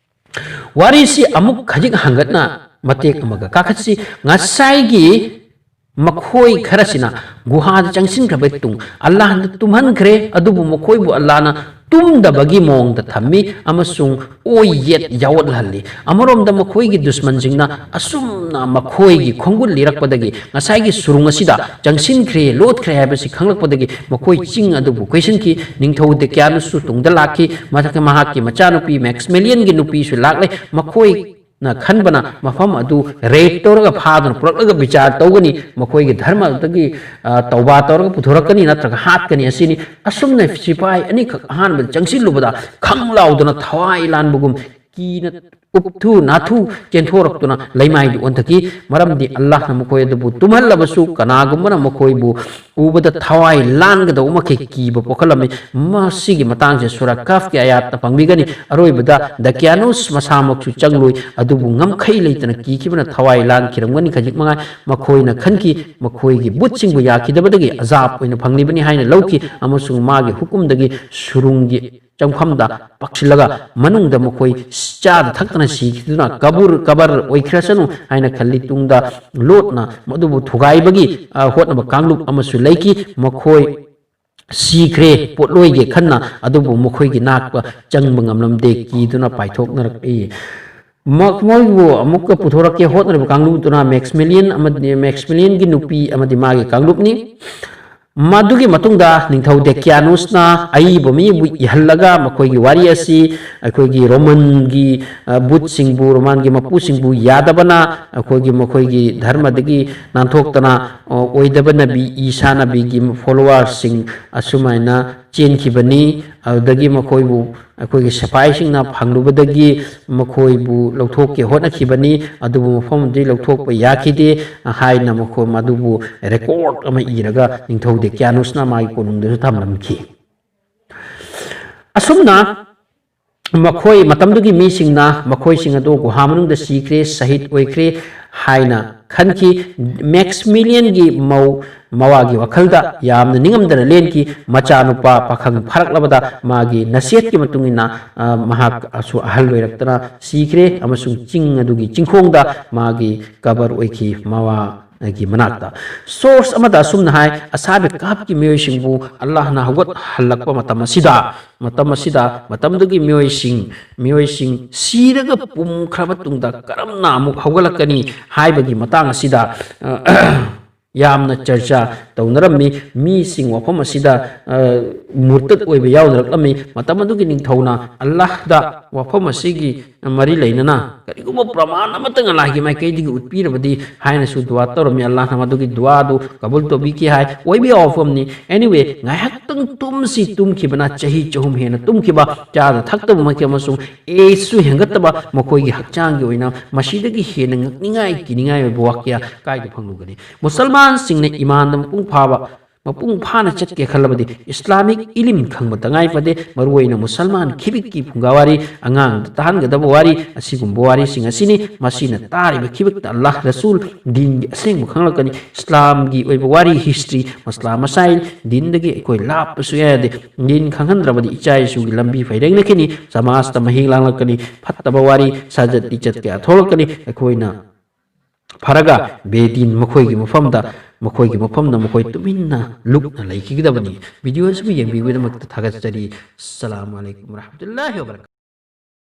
ꯋꯥꯔꯤꯁꯤ ꯑꯃꯨꯛ ꯈꯖꯤꯛ ꯍꯪꯒꯠꯅ ꯃꯇꯦꯛ ꯑꯃꯒ ꯀꯥꯈꯠꯁꯤ꯫ ꯉꯁꯥꯏꯒꯤ ꯃꯈꯣꯏ ꯈꯔꯁꯤꯅ ꯒꯨꯍꯥꯗ ꯆꯪꯁꯤꯟꯈ꯭ꯔꯕ ꯇꯨꯡ ꯑꯜꯂꯥꯍꯅ ꯇꯨꯝꯍꯟꯈ꯭ꯔꯦ, ꯑꯗꯨꯕꯨ ꯃꯈꯣꯏꯕꯨ ꯑꯜꯂꯥꯍꯅ ꯇꯨꯝꯗꯕꯒꯤ ꯃꯑꯣꯡꯗ ꯊꯝꯃꯤ ꯑꯃꯁꯨꯡ ꯑꯣꯏ ꯌꯦꯠ ꯌꯥꯎꯠꯍꯜꯂꯤ꯫ ꯑꯃꯔꯣꯝꯗ ꯃꯈꯣꯏꯒꯤ ꯗꯨꯁꯃꯟꯁꯤꯡꯅ ꯑꯁꯨꯝꯅ ꯃꯈꯣꯏꯒꯤ ꯈꯣꯡꯒꯨꯜ ꯂꯤꯔꯛꯄꯗꯒꯤ ꯉꯁꯥꯏꯒꯤ ꯁꯨꯔꯨꯡ ꯑꯁꯤꯗ ꯆꯪꯁꯤꯟꯈ꯭ꯔꯦ, ꯂꯣꯠꯈ꯭ꯔꯦ ꯍꯥꯏꯕꯁꯤ ꯈꯪꯂꯛꯄꯗꯒꯤ ꯃꯈꯣꯏ ꯆꯤꯡ ꯑꯗꯨꯕꯨ ꯀꯣꯏꯁꯤꯟꯈꯤ꯫ ꯅꯤꯡꯊꯧ ꯗꯦꯀ꯭ꯌꯥꯅꯨꯁꯁꯨ ꯇꯨꯡꯗ ꯂꯥꯛꯈꯤ꯫ ꯃꯊꯛꯇ ꯃꯍꯥꯛꯀꯤ ꯃꯆꯥꯅꯨꯄꯤ ꯃꯦꯛꯁꯃꯦꯂꯤꯌꯟꯒꯤ ꯅꯨꯄꯤꯁꯨ ꯂꯥꯛꯂꯦ꯫ ꯃꯈꯣꯏꯅ ꯈꯟꯕꯅ ꯃꯐꯝ ꯑꯗꯨ ꯔꯦꯗ ꯇꯧꯔꯒ ꯐꯥꯗꯨꯅ ꯄꯨꯔꯛꯂꯒ ꯕꯤꯆꯥꯔ ꯇꯧꯒꯅꯤ, ꯃꯈꯣꯏꯒꯤ ꯙꯔꯃꯗꯒꯤ, ꯑ, ꯇꯧꯕꯥ ꯇꯧꯔꯒ ꯄꯨꯊꯣꯔꯛꯀꯅꯤ ꯅꯠꯇ꯭ꯔꯒ ꯍꯥꯠꯀꯅꯤ ꯑꯁꯤꯅꯤ꯫ ꯑꯁꯨꯝꯅ ꯁꯤꯐꯥꯏ ꯑꯅꯤꯈꯛ ꯑꯍꯥꯟꯕꯗ ꯆꯪꯁꯤꯜꯂꯨꯕꯗ ꯈꯪ ꯂꯥꯎꯗꯅ ꯊꯋꯥꯏ ꯂꯥꯟꯕꯒꯨꯝ ꯀꯤꯅ ꯎꯞꯊꯨ ꯅꯥꯊꯨ ꯆꯦꯟꯊꯣꯔꯛꯇꯨꯅ ꯂꯩꯃꯥꯏꯗꯨ ꯑꯣꯟꯊꯈꯤ꯫ ꯃꯔꯝꯗꯤ ꯑꯜꯂꯥꯍꯅ ꯃꯈꯣꯏ ꯑꯗꯨꯕꯨ ꯇꯨꯝꯍꯜꯂꯕꯁꯨ ꯀꯅꯥꯒꯨꯝꯕꯅ ꯃꯈꯣꯏꯕꯨ ꯎꯕꯗ ꯊꯋꯥꯏ ꯂꯥꯟꯒꯗꯧꯕ ꯃꯈꯩ ꯀꯤꯕ ꯄꯣꯛꯍꯜꯂꯝꯃꯤ꯫ ꯃꯁꯤꯒꯤ ꯃꯇꯥꯡꯁꯦ ꯁꯨꯔꯥ ꯀꯥꯐꯀꯤ ꯑꯥꯌꯥꯠꯇ ꯐꯪꯕꯤꯒꯅꯤ꯫ ꯑꯔꯣꯏꯕꯗ ꯗꯀ꯭ꯌꯥꯅꯨꯁ ꯃꯁꯥꯃꯛꯁꯨ ꯆꯪꯂꯣꯏ, ꯑꯗꯨꯕꯨ ꯉꯝꯈꯩ ꯂꯩꯇꯅ ꯀꯤꯈꯤꯕꯅ ꯊꯋꯥꯏ ꯂꯥꯟꯈꯤꯔꯝꯒꯅꯤ꯫ ꯈꯖꯤꯛ ꯃꯉꯥꯏ ꯃꯈꯣꯏꯅ ꯈꯟꯈꯤ, ꯃꯈꯣꯏꯒꯤ ꯕꯨꯠꯁꯤꯡꯕꯨ ꯌꯥꯈꯤꯗꯕꯗꯒꯤ ꯑꯖꯥꯕ ꯑꯣꯏꯅ ꯐꯪꯂꯤꯕꯅꯤ ꯍꯥꯏꯅ ꯂꯧꯈꯤ ꯑꯃꯁꯨꯡ ꯃꯥꯒꯤ ꯍꯨꯀꯨꯝꯗꯒꯤ ꯁꯨꯔꯨꯡꯒꯤ ꯆꯪꯐꯝꯗ ꯄꯥꯛꯁꯤꯜꯂꯒ ꯃꯅꯨꯡꯗ ꯃꯈꯣꯏ ꯆꯥꯗ ꯊꯛꯇꯅ ꯁꯤꯈꯤꯗꯨꯅ ꯀꯕꯨꯔ ꯀꯕꯔ ꯑꯣꯏꯈ꯭ꯔꯁꯅꯨ ꯍꯥꯏꯅ ꯈꯜꯂꯤ꯫ ꯇꯨꯡꯗ ꯂꯣꯠꯅ ꯃꯗꯨꯕꯨ ꯊꯨꯒꯥꯏꯕꯒꯤ, ꯑ, ꯍꯣꯠꯅꯕ ꯀꯥꯡꯂꯨꯞ ꯑꯃꯁꯨ ꯂꯩꯈꯤ꯫ ꯃꯈꯣꯏ ꯁꯤꯈ꯭ꯔꯦ ꯄꯣꯠꯂꯣꯏꯒꯦ ꯈꯟꯅ, ꯑꯗꯨꯕꯨ ꯃꯈꯣꯏꯒꯤ ꯅꯥꯛꯄ ꯆꯪꯕ ꯉꯝꯂꯝꯗꯦ, ꯀꯤꯗꯨꯅ ꯄꯥꯏꯊꯣꯛꯅꯔꯛꯏ꯫ ꯃ-, ꯃꯣꯏꯕꯨ ꯑꯃꯨꯛꯀ ꯄꯨꯊꯣꯔꯛꯀꯦ ꯍꯣꯠꯅꯔꯤꯕ ꯀꯥꯡꯂꯨꯞꯇꯨꯅ ꯃꯦꯛꯁꯃꯤꯂꯤꯌꯟ ꯑꯃꯗꯤ, ꯃꯦꯛꯁꯃꯤꯂꯤꯌꯟꯒꯤ ꯅꯨꯄꯤ ꯑꯃꯗꯤ ꯃꯥꯒꯤ ꯀꯥꯡꯂꯨꯞꯅꯤ꯫ ꯃꯗꯨꯒꯤ ꯃꯇꯨꯡꯗ ꯅꯤꯡꯊꯧ ꯗꯦꯀ꯭ꯌꯥꯅꯨꯁꯅ ꯑꯏꯕ ꯃꯤꯕꯨ ꯏꯍꯜꯂꯒ ꯃꯈꯣꯏꯒꯤ ꯋꯥꯔꯤ ꯑꯁꯤ ꯑꯩꯈꯣꯏꯒꯤ ꯔꯣꯃꯟꯒꯤ, ꯑ, ꯕꯨꯠꯁꯤꯡꯕꯨ, ꯔꯣꯃꯥꯟꯒꯤ ꯃꯄꯨꯁꯤꯡꯕꯨ ꯌꯥꯗꯕꯅ ꯑꯩꯈꯣꯏꯒꯤ, ꯃꯈꯣꯏꯒꯤ ꯙꯔꯃꯗꯒꯤ ꯅꯥꯟꯊꯣꯛꯇꯅ, ꯑ, ꯑꯣꯏꯗꯕ ꯅꯕꯤ, ꯏꯁꯥ ꯅꯕꯤꯒꯤ ꯐꯣꯂꯣꯋꯔꯁꯤꯡ ꯑꯁꯨꯃꯥꯏꯅ ꯆꯦꯟꯈꯤꯕꯅꯤ꯫ ꯑꯗꯨꯗꯒꯤ ꯃꯈꯣꯏꯕꯨ ꯑꯩꯈꯣꯏꯒꯤ ꯁꯤꯐꯥꯏꯁꯤꯡꯅ ꯐꯪꯂꯨꯕꯗꯒꯤ ꯃꯈꯣꯏꯕꯨ ꯂꯧꯊꯣꯛꯀꯦ ꯍꯣꯠꯅꯈꯤꯕꯅꯤ, ꯑꯗꯨꯕꯨ ꯃꯐꯝ ꯑꯗꯨꯗꯒꯤ ꯂꯧꯊꯣꯛꯄ ꯌꯥꯈꯤꯗꯦ ꯍꯥꯏꯅ ꯃꯈꯣꯏ ꯃꯗꯨꯕꯨ ꯔꯦꯀꯣꯔꯗ ꯑꯃ ꯏꯔꯒ ꯅꯤꯡꯊꯧ ꯗꯦꯀꯤꯌꯥꯅꯨꯁꯅ ꯃꯥꯒꯤ ꯀꯣꯅꯨꯡꯗꯁꯨ ꯊꯝꯂꯝꯈꯤ꯫ ꯑꯁꯨꯝꯅ ꯃꯈꯣꯏ ꯃꯇꯝꯗꯨꯒꯤ ꯃꯤꯁꯤꯡꯅ ꯃꯈꯣꯏꯁꯤꯡ ꯑꯗꯨ ꯒꯨꯍꯥ ꯃꯅꯨꯡꯗ ꯁꯤꯈ꯭ꯔꯦ, ꯁꯍꯤꯗ ꯑꯣꯏꯈ꯭ꯔꯦ ꯍꯥꯏꯅ ꯈꯟꯈꯤ꯫ ꯃꯦꯛꯁꯃꯤꯂꯤꯌꯟꯒꯤ ꯃꯧ ꯃꯋꯥꯒꯤ ꯋꯥꯈꯜꯗ ꯌꯥꯝꯅ ꯅꯤꯡꯉꯝꯗꯅ ꯂꯦꯟꯈꯤ꯫ ꯃꯆꯥꯅꯨꯄꯥ ꯄꯥꯈꯪ ꯐꯥꯔꯛꯂꯕꯗ ꯃꯥꯒꯤ ꯅꯁꯦꯠꯀꯤ ꯃꯇꯨꯡ ꯏꯟꯅ, ꯑ, ꯃꯍꯥꯛꯁꯨ ꯑꯍꯜ ꯑꯣꯏꯔꯛꯇꯅ ꯁꯤꯈ꯭ꯔꯦ ꯑꯃꯁꯨꯡ ꯆꯤꯡ ꯑꯗꯨꯒꯤ ꯆꯤꯡꯈꯣꯡꯗ ꯃꯥꯒꯤ ꯀꯕꯔ ꯑꯣꯏꯈꯤ꯫ ꯃꯋꯥꯒꯤ ꯃꯅꯥꯛꯇ ꯁꯣꯔꯁ ꯑꯃꯗ ꯑꯁꯨꯝꯅ ꯍꯥꯏ, ꯑꯁꯥꯕ ꯀꯥꯞꯀꯤ ꯃꯤꯑꯣꯏꯁꯤꯡꯕꯨ ꯑꯜꯂꯥꯍꯅ ꯍꯧꯒꯠꯍꯜꯂꯛꯄ ꯃꯇꯝ ꯑꯁꯤꯗ, ꯃꯇꯝ ꯑꯁꯤꯗ ꯃꯇꯝꯗꯨꯒꯤ ꯃꯤꯑꯣꯏꯁꯤꯡ, ꯃꯤꯑꯣꯏꯁꯤꯡ ꯁꯤꯔꯒ ꯄꯨꯝꯈ꯭ꯔꯕ ꯇꯨꯡꯗ ꯀꯔꯝꯅ ꯑꯃꯨꯛ ꯍꯧꯒꯠꯂꯛꯀꯅꯤ ꯍꯥꯏꯕꯒꯤ ꯃꯇꯥꯡ ꯑꯁꯤꯗ, ꯑ, ꯌꯥꯝꯅ ꯆꯔꯆꯥ ꯇꯧꯅꯔꯝꯃꯤ꯫ ꯃꯤꯁꯤꯡ ꯋꯥꯐꯝ ꯑꯁꯤꯗ, ꯑ, ꯃꯨꯔꯇꯠ ꯑꯣꯏꯕ ꯌꯥꯎꯅꯔꯛꯂꯝꯃꯤ꯫ ꯃꯇꯝ ꯑꯗꯨꯒꯤ ꯅꯤꯡꯊꯧꯅ ꯑꯜꯂꯥꯍꯗ ꯋꯥꯐꯝ ꯑꯁꯤꯒꯤ ꯃꯔꯤ ꯂꯩꯅꯅ ꯀꯔꯤꯒꯨꯝꯕ ꯄ꯭ꯔꯃꯥꯟ ꯑꯃꯇꯪ ꯑꯜꯂꯥꯍꯒꯤ ꯃꯥꯏꯀꯩꯗꯒꯤ ꯎꯠꯄꯤꯔꯕꯗꯤ ꯍꯥꯏꯅꯁꯨ ꯗꯨꯋꯥ ꯇꯧꯔꯝꯃꯤ꯫ ꯑꯜꯂꯥꯍꯅ ꯃꯗꯨꯒꯤ ꯗꯨꯋꯥꯗꯨ ꯀꯕꯨꯜ ꯇꯧꯕꯤꯈꯤ ꯍꯥꯏ꯫ ꯑꯣꯏꯕ ꯌꯥꯕ ꯋꯥꯐꯝꯅꯤ꯫ Anyway, ꯉꯥꯏꯍꯥꯛꯇꯪ ꯇꯨꯝꯁꯤ ꯇꯨꯝꯈꯤꯕꯅ ꯆꯍꯤ ꯆꯍꯨꯝ ꯍꯦꯟꯅ ꯇꯨꯝꯈꯤꯕ, ꯆꯥꯗ ꯊꯛꯇꯕꯃꯛꯀꯤ ꯑꯃꯁꯨꯡ ꯑꯦꯖꯁꯨ ꯍꯦꯟꯒꯠꯇꯕ, ꯃꯈꯣꯏꯒꯤ ꯍꯛꯆꯥꯡꯒꯤ ꯑꯣꯏꯅ ꯃꯁꯤꯗꯒꯤ ꯍꯦꯟꯅ ꯉꯛꯅꯤꯡꯉꯥꯏ ꯀꯤꯅꯤꯡꯉꯥꯏ ꯑꯣꯏꯕ ꯋꯥꯀꯌꯥ ꯀꯥꯏꯗ ꯐꯪꯂꯨꯒꯅꯤ? ꯃꯨꯁꯜꯃꯥꯟꯁꯤꯡꯅ ꯏꯃꯥꯟꯗ ꯃꯄꯨꯡ ꯐꯥꯕ, ꯃꯄꯨꯡ ꯐꯥꯅ ꯆꯠꯀꯦ ꯈꯜꯂꯕꯗꯤ ꯏꯁꯂꯥꯃꯤꯛ ꯏꯂꯤꯝ ꯈꯪꯕ ꯇꯉꯥꯏ ꯐꯗꯦ꯫ ꯃꯔꯨꯑꯣꯏꯅ ꯃꯨꯁꯜꯃꯥꯟ ꯈꯤꯕꯤꯛꯀꯤ ꯐꯨꯡꯒꯥ ꯋꯥꯔꯤ, ꯑꯉꯥꯡꯗ ꯇꯥꯍꯟꯒꯗꯕ ꯋꯥꯔꯤ, ꯑꯁꯤꯒꯨꯝꯕ ꯋꯥꯔꯤꯁꯤꯡ ꯑꯁꯤꯅꯤ꯫ ꯃꯁꯤꯅ ꯇꯥꯔꯤꯕ ꯈꯤꯕꯤꯛꯇ ꯑꯜꯂꯥꯍ, ꯔꯁꯨꯜ, ꯗꯤꯟꯒꯤ ꯑꯁꯦꯡꯕ ꯈꯪꯂꯛꯀꯅꯤ꯫ ꯏꯁꯂꯥꯝꯒꯤ ꯑꯣꯏꯕ ꯋꯥꯔꯤ, ꯍꯤꯁꯇ꯭ꯔꯤ, ꯃꯁꯂꯥ ꯃꯁꯥꯏꯜ, ꯗꯤꯟꯗꯒꯤ ꯑꯩꯈꯣꯏ ꯂꯥꯞꯄꯁꯨ ꯌꯥꯗꯦ꯫ ꯗꯤꯟ ꯈꯪꯍꯟꯗ꯭ꯔꯕꯗꯤ ꯏꯆꯥ ꯏꯁꯨꯒꯤ ꯂꯝꯕꯤ ꯐꯩꯔꯦꯡꯅꯈꯤꯅꯤ, ꯁꯃꯥꯖꯇ ꯃꯍꯤꯛ ꯂꯥꯡꯂꯛꯀꯅꯤ, ꯐꯠꯇꯕ ꯋꯥꯔꯤ, ꯁꯥꯖꯠ ꯂꯤꯆꯠ ꯀꯌꯥ ꯊꯣꯛꯂꯛꯀꯅꯤ꯫ ꯑꯩꯈꯣꯏꯅ ꯐꯔꯒ ꯕꯦꯗꯤꯟ ꯃꯈꯣꯏꯒꯤ ꯃꯐꯝꯗ, ꯃꯈꯣꯏꯒꯤ ꯃꯐꯝꯗ ꯃꯈꯣꯏ ꯇꯨꯃꯤꯟꯅ ꯂꯨꯞꯅ ꯂꯩꯈꯤꯒꯗꯕꯅꯤ꯫ ꯚꯤꯗꯤꯑꯣ ꯑꯁꯤꯕꯨ ꯌꯦꯡꯕꯤꯕꯒꯤꯗꯃꯛꯇ ꯊꯥꯒꯠꯆꯔꯤ꯫ ꯑꯁꯁꯂꯥꯃꯨ ꯑꯂꯩꯀꯨꯝ ꯋꯔꯍꯃꯇꯨꯜꯂꯥꯍꯤ ꯋꯕꯔꯀꯥꯇꯨꯍꯨ꯫